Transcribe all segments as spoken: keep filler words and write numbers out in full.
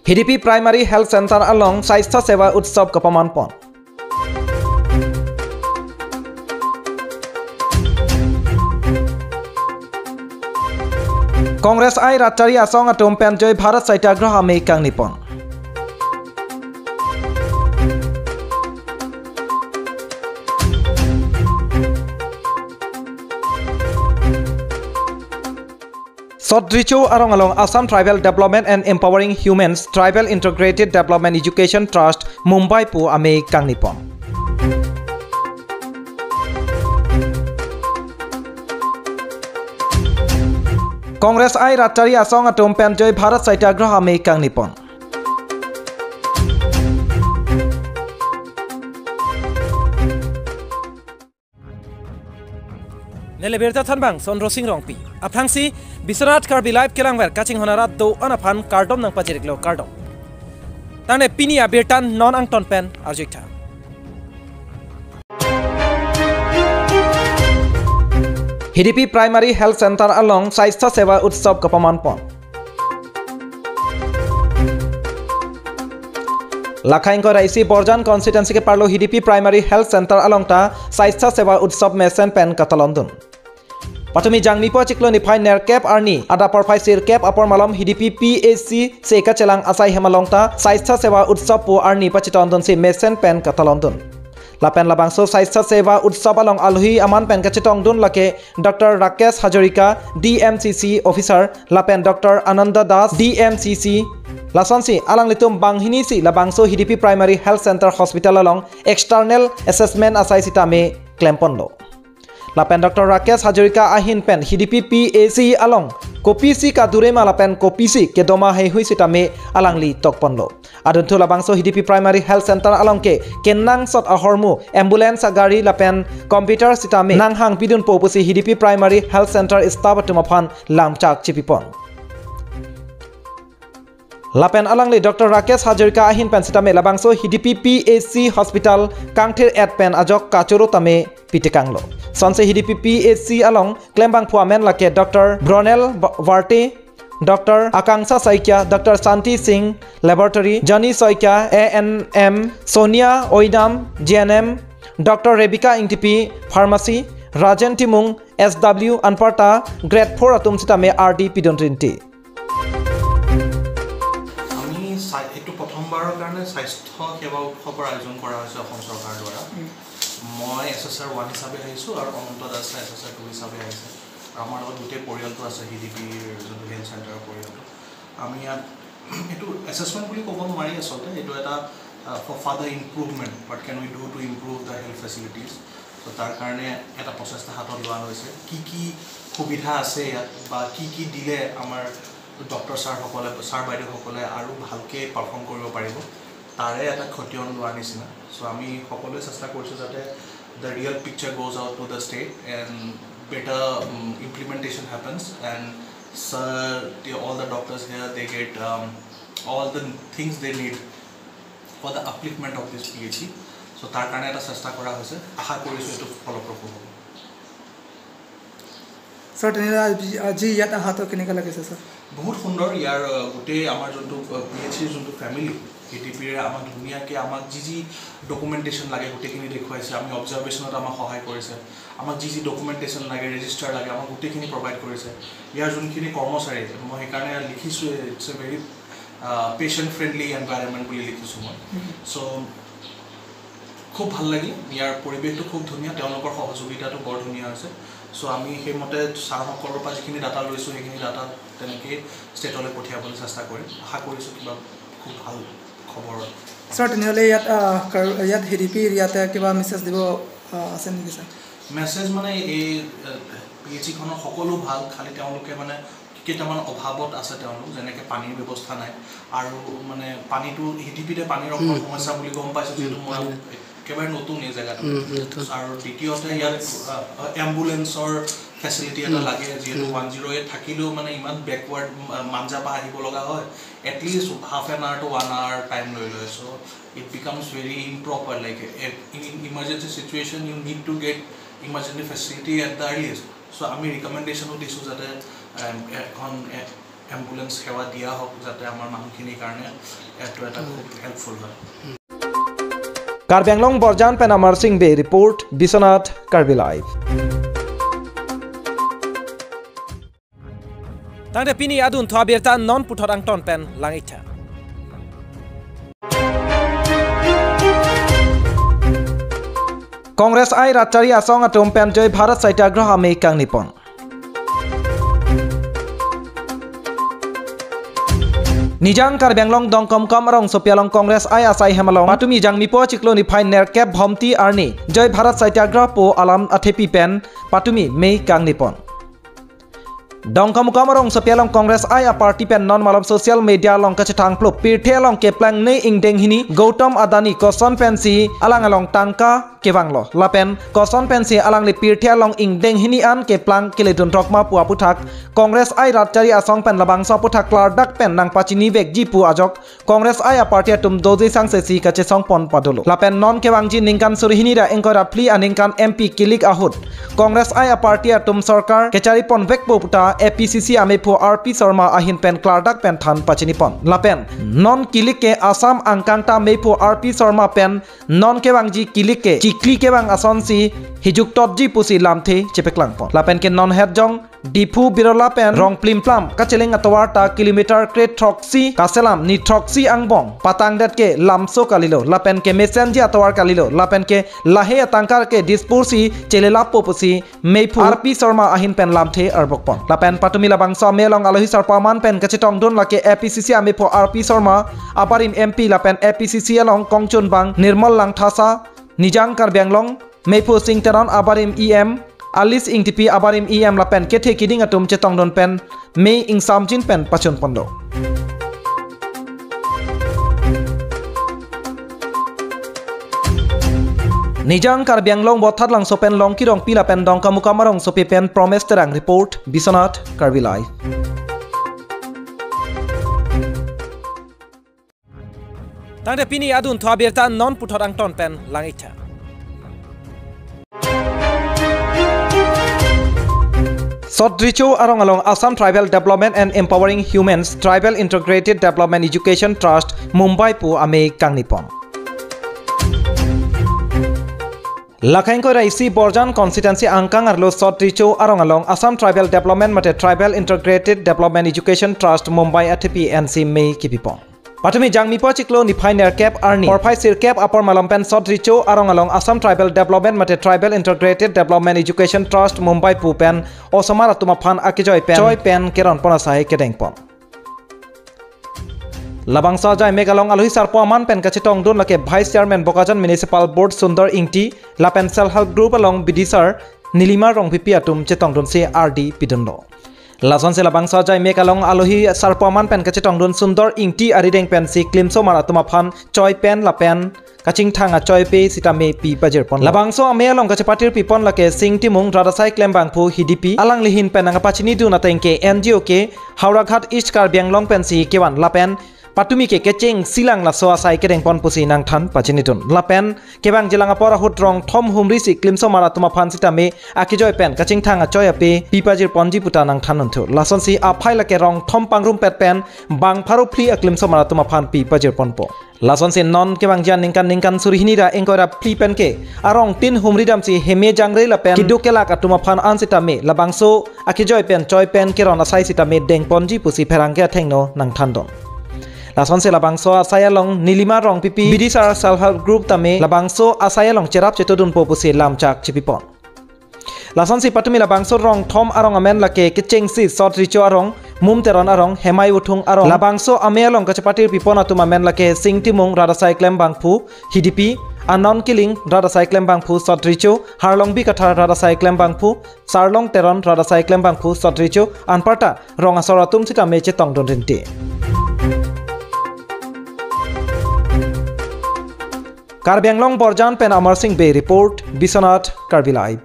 Hidipi Primary Health Center along Swasthya Seva Utsav kapamanpon. Congress I Ratchari Asong atum pen Joy Bharat Satyagraha amei kangnipon. Sot Recho arong along Assam Tribal Development and Empowering Humans Tribal Integrated Development Education Trust Mumbai pu amei kangnipon. Congress I Ratchari Asong atum pen Joy Bharat Satyagraha amei kangnipon. Neli birta thanbang Sondro Sing Rongpi. Aphrangsi Biswanath Karbi Live kelangver kachinghon arat do-an aphan kardom nangpajiriklo, kardom. Tangte pini abirta non angton pen arjuitha. Hidipi Primary Health Center along Swasthya Seva Utsav kapamanpon. Lakhaing ko raisi Borjan constituency ke parlo Hidipi Primary Health Center along ta Swasthya Seva Utsav mesen pen katalondun. Patumi Jangmipo achiklo niphai nerkep arni adap porphai sirkep apor malom Hidipi P H C se kachelang asai hem along ta Swasthya Seva Utsav pu arni pachetongdunsi mesen pen katalondun. Lapen labangso Swasthya Seva Utsav along alohi aman pen kachetongdun lake Doctor Rakesh Hazarika, D M C C officer, lapen Doctor Ananda Das, D M C C. Lasonsi alanglitum banghini si labangso Hidipi Primary Health Center Hospital along external assessment asai sitame klemponlo. Lapen Doctor Rakesh Hazarika ahin pen Hidipi P H C along kopisi kadure ma lapen kopisi kedoma heihui sitame alangli tokponlo. Adunthu labangso Hidipi Primary Health Center along ke kenangsot ahormu ambulance agari lapen computer sitame nanghangpidunpo pusi Hidipi Primary Health Center staff atum aphan lamchak chipipon. Lapen alangli Doctor Rakesh Hazarika ahin pen sitame labangso Hidipi P H C Hospital kangthir-et pen ajok kachoro tame pitekanglo. Sonsi Hidipi P H C along klembangphu amen lake Doctor Bronel Ba-, Varte, Doctor Akangsha Saikia, Doctor Santi Singh, Laboratory, Johnny Saikia, A N M, Sonia Oidam, G N M, Doctor Rebecca Ingtipi, Pharmacy, Rajen Timung, S W, anparta Grade four atum sitame ardi pidun rinti. আমি স্বা-, এইটো প্ৰথমবাৰৰ কাৰণে স্বাস্থ্য সেৱা উৎসৱৰ আয়োজন কৰা হৈছে অসম চৰকাৰৰ দ্বাৰা। উম। মই এছ এছ আৰ ওৱান হিচাপে আহিছোঁ আৰু অনন্ত দাস ছাৰ এছ এছ আৰ টু হিচাপে আহিছে। আৰু আমাৰ লগত গোটেই পৰিয়ালটো আছে, হিডিপিৰ যোনটো হেল্থ চেণ্টাৰৰ পৰিয়ালটো। আমি ইয়াত এইটো এছেচমেণ্ট বুলি ক'ব নোৱাৰি আচলতে, এইটো এটা, আহ, for further improvement, what can we do to improve the health facilities? তো তাৰ কাৰণে এটা প্ৰচেষ্টা হাতত লোৱা হৈছে। কি কি সুবিধা আছে ইয়াত বা কি কি দিলে আমাৰ ডক্টৰ ছাৰসকলে, ছাৰ বাইদেউসকলে আৰু ভালকৈ পাৰফৰ্ম কৰিব পাৰিব, তাৰে এটা খতিয়ান লোৱাৰ নিচিনা। চ' আমি সকলোৱে চেষ্টা কৰিছোঁ যাতে the real picture goes out to the state and better, um, implementation happens and sir, the, all the doctors here, they get, um, all the things they need for the upliftment of this P H C. চ' তাৰ কাৰণে এটা চেষ্টা কৰা হৈছে, আশা কৰিছোঁ এইটো ফলপ্ৰসূ হ'ব। ছাৰ, তেনেহ'লে আজি, আজি ইয়াত অহাটো কেনেকৈ লাগিছে, ছাৰ? বহুত সুন্দৰ। ইয়াৰ, আহ, গোটেই আমাৰ যোনটো, আহ, পি এইচ চিৰ যোনটো ফেমিলি, হিডিপিৰে আমাক ধুনীয়াকৈ আমাক যি যি ডকুমেণ্টেশ্যন লাগে গোটেইখিনি দেখুৱাইছে। আমি অবজাৰ্ভেশ্যনত আমাক সহায় কৰিছে। আমাক যি যি ডকুমেণ্টেশ্যন লাগে, ৰেজিষ্টাৰ লাগে, আমাক গোটেইখিনি প্ৰভাইড কৰিছে। ইয়াৰ যোনখিনি কৰ্মচাৰী, মই সেইকাৰণে ইয়াত লিখিছোঁ, it's a very, ah, patient friendly environment বুলি লিখিছোঁ মই। চ' খুব ভাল লাগিল, ইয়াৰ পৰিৱেশটো খুব ধুনীয়া, তেওঁলোকৰ সহযোগিতাটো বৰ ধুনীয়া হৈছে। চ' আমি সেইমতে ছাৰসকলৰ পৰা যিখিনি ডাটা লৈছোঁ, সেইখিনি ডাটা তেনেকেই ষ্টেটলৈ পঠিয়াবলৈ চেষ্টা কৰিম। আশা কৰিছোঁ কিবা খুব ভাল খবৰ। ছাৰ, তেনেহ'লে ইয়াত, আহ, কাৰ-, ইয়াত হিডিপি এৰিয়াতে কিবা মেছেজ দিব, আহ, আছে নেকি, ছাৰ? মেছেজ মানে এই, আহ, পি এইচ চিখনৰ সকলো ভাল, খালি তেওঁলোকে মানে কেইটামান অভাৱত আছে তেওঁলোক, যেনেকে পানীৰ ব্যৱস্থা নাই আৰু মানে পানীটো হিডিপিতে পানীৰ অকণমান উম, সমস্যা বুলি গম পাইছোঁ, উম, যিহেতু মই পানী নাই। একেবাৰে নতুন এই জেগাটো। উম, নতুন। আৰু দ্বিতীয়তে ইয়াত, আ, আ, এম্বুলেন্সৰ ফেচিলিটি এটা উম, লাগে, যিহেতু উম। ওৱান জিৰ' এইট থাকিলেও মানে ইমান বেকৱাৰ্ড, আ, মাঞ্জা পৰা আহিব লগা হয়, at least half an hour to one hour time লৈ লয়। চ' it becomes very improper, like, a, in, in emergency situation you need to get emergency facility at the earliest. চ' আমি ৰিকমেণ্ডেশ্যনো দিছোঁ যাতে, এম, এখন, এ, এম্বুলেন্স সেৱা দিয়া হওক, যাতে আমাৰ মানুহখিনিৰ কাৰণে এইটো এটা খুব হেল্পফুল হয়। Karbi Anglong Borjan pen Amar Singh Bey report, Biswanath, Karbi Live. Tangte pini adunthu abirta non puthot angton pen lang-iktha. Congress I ratchari asong atum pen Joy Bharat Satyagraha amei kangnipon. Nijang Karbi Anglong Dongkamukam arongsopi along Congress I asai hem along patumi Jangmipo achiklo niphai nerkep Bhomti arni Joy Bharat Satyagraha pu alam athepi pen patumi mei kangnipon. Dongkamukam arongsopi along Congress I aparty pen non malom social media along kachethang plup, pirthe along keplang ne ingdeng hini Gautam Adani koson pensi alang along tangka kevanglo, lapen koson pensi alangli pirthe along ingdeng hini an keplang keledun rokma pu aputhak Congress I ratchari asong pen labangso aputhak klardak pen nangpachinivekji pu ajok Congress I aparty atum doji sangse si kachesongpon padolo. Lapen non kevangji ningkan suri hini ra ingkoi ra phli aningkan M P kilik ahut Congress I aparty atum sorkar kechariponvekpo puta A P C C amephu R P Sharma ahin pen klardak pen than pachinipon. Lapen non kilik ke Assam angkang ta amephu R P Sharma pen non kevangji kilik ke chikli kevang asonsi hijuk totji pusi lamthe chepaklangpon. Lapen ke non hetjong Diphu Birola pen rong plimplam kacheling atovar ta kilometer kre throksi kaselam ni throksi angbong patangdet ke lamso kalilo, lapen ke mesenji atovar kalilo, lapen ke lahei atangka ke Dispur si chelelapo pusi mephu R P Sharma ahin pen lamthe arbokpon. Lapen patumi labangso amei along alohi sarpo aman pen kachetongdun lake A P C C amephu R P Sharma, abarim M P lapen A P C C along kongchunbang Nirmal Langthasa, Nijang Karbi Anglong, mephu Sing Teron abarim E M, Alice Ingtipi abarim E M lapen kethe kiding atum chetongdun pen mei ingsamjin pen pachunponlo. Nijang Karbi Anglong Bothatlangso pen Longki Rongpi lapen Dongkamukam arongsopi pen Promes Terang report, Biswanath, Karbi Live. Tangte pini adunthu abirta non puthot angton pen lang-iktha. Sot Recho arong along Assam Tribal Development and Empowering Humans Tribal Integrated Development Education Trust Mumbai pu amei kangnipon. Lakhang koi raisi Borjan constituency angkang arlo Sot Recho arong along Assam Tribal Development mate Tribal Integrated Development Education Trust Mumbai athepi ensi mei kipipon. Patumi Jangmipo achiklo niphai nerkep arni porphai sirkep apor malom pen Sot Recho arong along Assam Tribal Development mate Tribal Integrated Development Education Trust Mumbai pu pen osomar atum aphan akejoi pen choi pen keronpon asai kedengpon. Labangso ajai mek along alohi sarpo aman pen kachetongdun lake Vice Chairman Bokajan Municipal Board Sundor Ingti lapen Self Help Group along bidisar Nilima Rongpipi atum chetongdunsi ardi pidunlo. Lasonsi labangso ajai mek along alohi sarpo aman pen kachetongdun Sundor Ingti arideng pensi klimsomar atum aphan choi pen lapen kachingthang achoi ape sitame pi pajirpon. Labangso amei along kachepatir pipon lake Sing Timung rat asai klembangphu Hidipi, alangli ahin pen nangpachinidun ateng ke N G O ke Howraghat East Karbi Anglong pensi kevan lapen patumi ke kechengsi lang laso asai kedengpon pusi nangthan pachinidun. Lapen kevangjilang apor ahut rong thom humrisi klimsomar atum aphan sitame akejoi pen kachingthang achoi ape pi pajirponji puta nangthan unthu. Lasonsi aphai lake rong thom pangrumpet pen bang pharo phli aklimsomar atum aphan pi pajirponpo. Lasonsi non kevangji aningkan ningkan suri hini ra ingkoi ra phli pen ke arong tin humri damsi heme jangre lapen keduk kelak atum aphan an sitame labangso akejoi pen choi pen keron asai sitame dengponji pusi pherangke athengno nangthandun. Lasonsi labangso asai along Nilima Rongpipi bidisar Self Help Group tame labangso asai along cherap chetodunpo pusi lamchak chipipon. Lasonsi patumi labangso rong thom arong amen lake kechengsi Sot Recho arong, Mum Teron arong, Hemai Wuthung arong. Labangso amei along kachepatir pipon atum amen lake Sing Timung rat asai klembangphu Hidipi, Anon Kiling rat asai klembangphu Sot Recho, Harlongbi Kathar rat asai klembangphu, Sarlong Teron rat asai klembangphu Sot Recho, anparta rong asor atum sitame chetongdun rinti. Karbi Anglong Borjan pen Amar Singh Bey report, Biswanath, Karbi Live.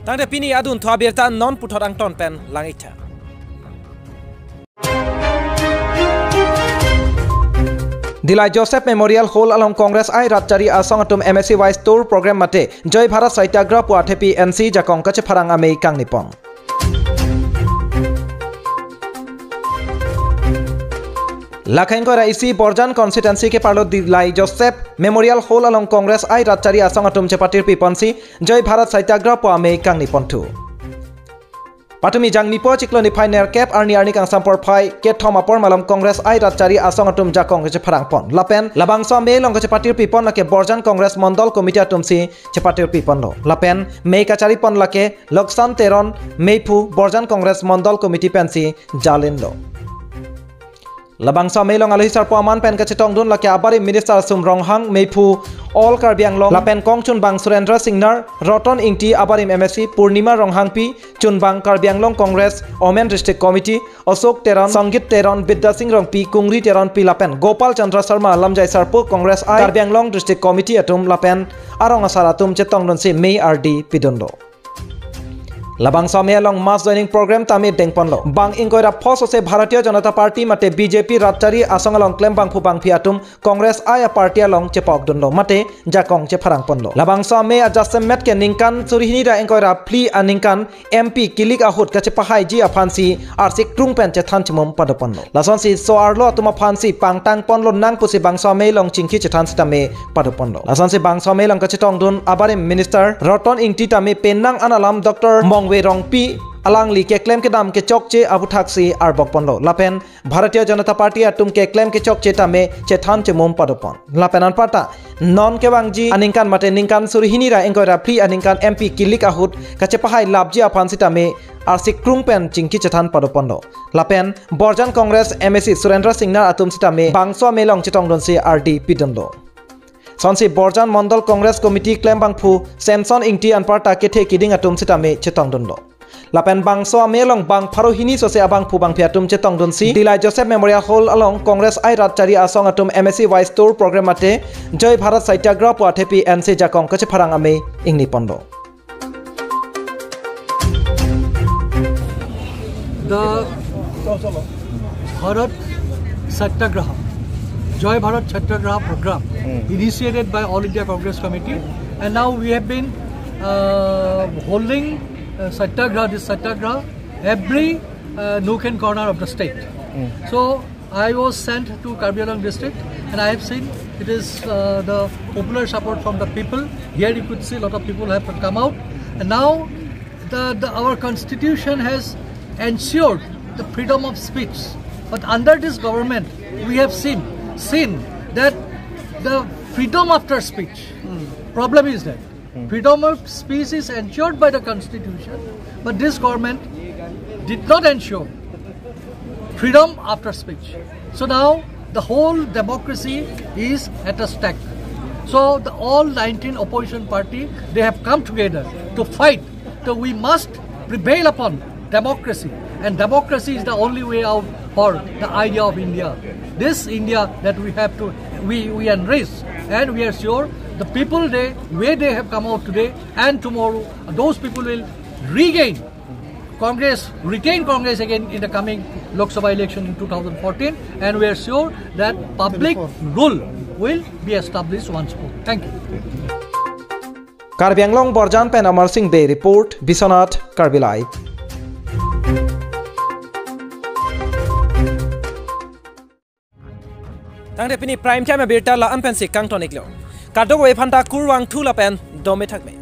Tangte pini adunthu abirta non puthot angton pen lang-iktha. Dillai Joseph Memorial Hall along Congress I Rat Chari Asong atum M A C wise tour program mate Joy Bharat Satyagraha pu athepi N C jakong kachepharang amei kangnipon. Lakhang ingkoi ra isi Borjan constituency keparlo Dillai Joseph Memorial Hall along Congress I Rat Chari Asong atum chepatirpiponsi Joy Bharat Satyagraha pu amei kangniponthu. Patumi Jangmipo chiklo niphai nerkep arni arni kangsam porphai kethom apor malom Congress I Rat Chari Asong atum jakong kachepharangpon. Lapen labangso amei along kachepatirpipon lake Borjan Congress Mondol Committee atumsi chepatirpiponlo. Lapen mei kacharipon lake Loksan Teron, meiphu Borjan Congress Mondol Committee pensi jalinlo. Labangso amei along alohi sarpo aman pen kachetongdun lake abarim Minister Sum Ronghang, meiphu All Karbi Anglong lapen kongchunbang Surendra Singnar, Roton Ingti, abarim M A C Purnima Ronghangpi, chunbang Karbi Anglong Congress Women District Committee Ashok Teron, Sangeet Teron, Bidya Sing Rongpi, Kungri Teronpi lapen Gopal Chandra Sharma lamjai sarpo Congress I Karbi Anglong District Committee atum lapen arong asar atum chetongdunsi mei ardi pidunlo. Labangso amei along mass joining program tame dengponlo. Bang ingkoi ra phos ose Bharatiya Janata Party mate B J P Rat Chari Asong along klembangphu bangphi atum Congress I aparty along chepokdunlo mate jakong chepharangponlo. Labangso amei ajasemet ke ningkan suri hini ra ingkoi ra phli aningkan M P kilik ahut kachepahaiji aphansi arsik krung pen chethan chemum padoponlo. Lasonsi so-arlo atum aphansi pangtangponlo nang pusi bangso amei along chingki chethan sitame padoponlo. Lasonsi bangso amei along kachetongdun abarim Minister Roton Ingti tame penang an alam Doctor Mongve Rongpi alangli keklem kedam kechokche aphuthaksi arbokponlo. Lapen Bharatiya Janata Party atum keklem kechokche tame chethan chemum padopon. Lapen anparta non kevangji aningkan mate ningkan suri hini ra ingkoi ra phli aningkan M P kilik ahut kachepahai lapji aphan sitame arsik krung pen chingki chethan padoponlo. Lapen Borjan Congress M A C Surendra Singnar atum sitame bangso amei along chetongdunsi ardi pidunlo. Sonsi Borjan Mondol Congress Committee klembangphu Samson Ingti anparta kethe kiding atum sitame chetongdunlo. Lapen bangso amei along bang pharo hini sose abangphu bangphi atum chetongdunsi Dillai Joseph Memorial Hall along Congress I Rat Chari Asong atum M A C wise tour program mate Joy Bharat Satyagraha pu athepi N C jakong kachepharang amei ingniponlo. The Bharat Satyagraha, Joy Bharat Satyagraha program, initiated by All India Congress Committee, and now we have been uh, holding uh, Satyagraha, this Satyagraha, every uh, nook and corner of the state. So I was sent to Karbi Anglong district, and I have seen it is uh, the popular support from the people. Here you could see a lot of people have come out, and now the, the, our constitution has ensured the freedom of speech. But under this government, we have seen seen that the freedom after speech problem is there. Freedom of speech is ensured by the constitution, but this government did not ensure freedom after speech. So now the whole democracy is at a stake. So the all nineteen opposition party, they have come together to fight. So we must prevail upon democracy, and democracy is the only way out for the idea of India. This India that we have to we we enrich, and we are sure the people they where they have come out today and tomorrow, those people will regain Congress, retain Congress again in the coming Lok Sabha election in two thousand fourteen, and we are sure that public rule will be established once more. Thank you. Karbi Anglong Borjan pen Amar Singh Bey report, Biswanath Karbi Live. Tangte pini prime time abirta la-an pensi kangtoniklo. Kadokave aphanta kurvangthu lapen dome thakme.